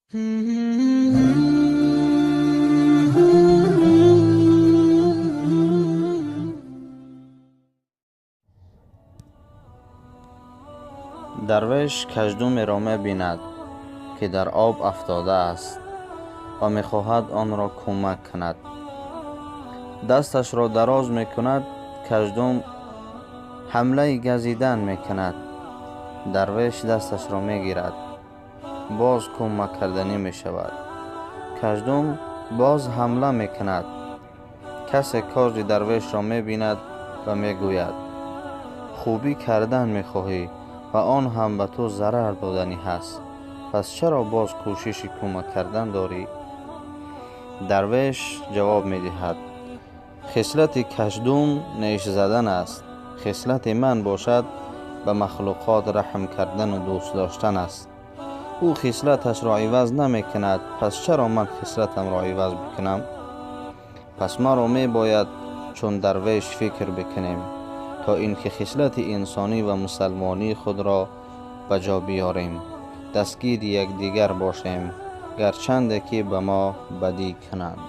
Дарвеш каждумеро мебинад, ки дар об афтодааст ва мехоҳад онро кӯмак кунад. Дасташро дароз мекунад, каждум ҳамлаи газидан мекунад. Дарвеш дасташро мегирад, боз кӯмак карданӣ мешавад. Каждум боз ҳамла мекунад. Касе кори дарвешро мебинад ва мегӯяд: хубӣ кардан мехоҳӣ ва он ҳам ба ту зарар доданӣ ҳаст, пас чаро боз кӯшиши кӯмак кардан дорӣ? Дарвеш ҷавоб медиҳад: хислати каждум неш задан аст, хислати ман бошад ба махлуқот раҳм кардану дӯст доштан аст. Ӯ хислаташро иваз намекунад, пас чаро ман хислатамро иваз бикунам? Пас маро мебояд чун дарвеш фикр бикунем, то ин ки хислати инсонӣ ва мусалмонии худро ба ҷо биёрем, дастгири якдигар бошем, гарчанде ки ба мо бадӣ кунанд.